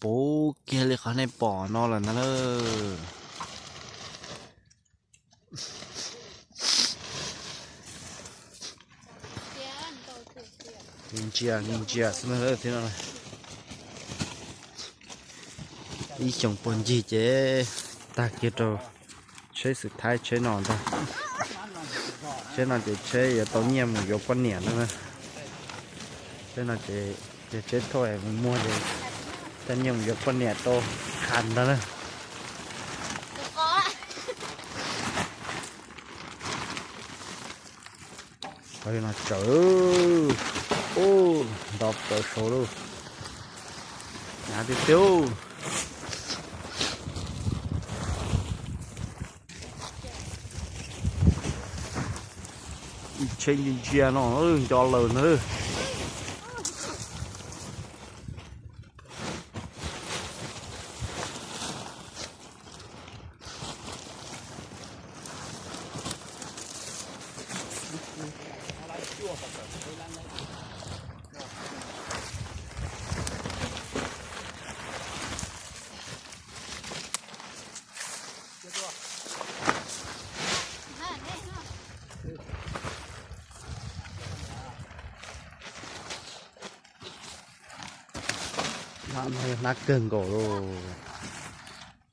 puv kiag li qhov nej pom no lawm ntag lauj. Ntsia ntsia xwb na thiab no. Ib xyoos puag ncig ces tag kiag rau tsheb xwm thaib tsheb no ntag. Tsheb no ces tsheb yuav tau nyiaj mus yuav poj niam no na. Tsheb no ces yog tsheb thauj mus muag ces coj nyiaj mus yuav poj niam tau qhas ntag na. Qhov no tsawv, ub, nto plaws saud lauj. Hnyav tiag tiag. Ib tsheb ntsia ntsia no nco lawm na. Hnab no yog hnab kawg nkaus lauj.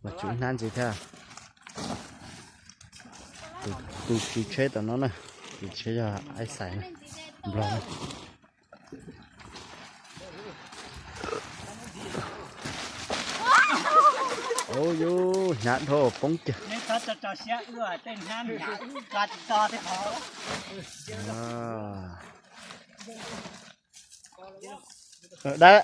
Mas tsum hnab ntxiv thiab. Tus tswv tsheb tom no na, tswv tsheb yog Aib Xais na, Nplog na. Ub, yus hnyav dhau poob kiag. Dab.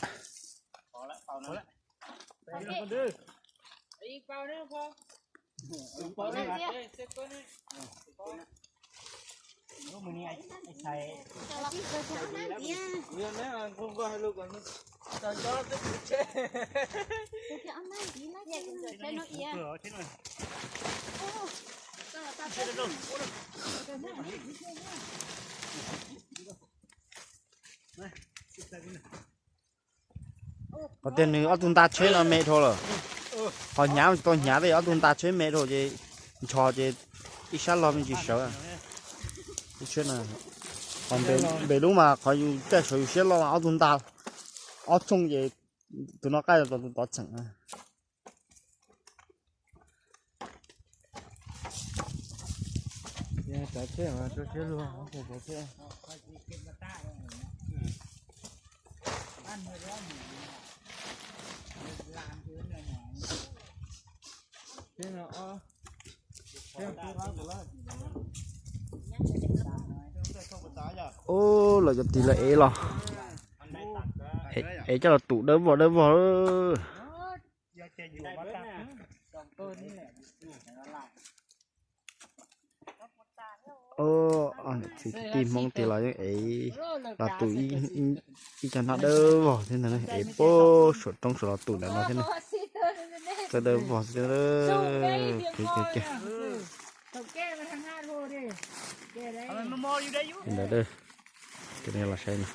Qhov tias nws ob tug nta tsheb no me dhau lawm. Qhov hnyav tsis tau hnyav tej, ob tug nta tsheb me dhau ces ncho ces ib sab log me ntsis sawv. Tsheb no, qhov npe lub mas qhov yus caij saum yus siab loj mas ob tug nta ob tshooj ces tus no qaij tau tus tod txheem. Ub, los cov tis lawv ev los, ev coj los tum dawb vog dawb vog. Tij Hmoob tiag los yeej ev los tus ib co hnab dawb vog thiab ntag, ev puag saum roob saud los tus ntawm no thiab na. Txawj dawb vog thiab. Ntawd, tus no los saib no.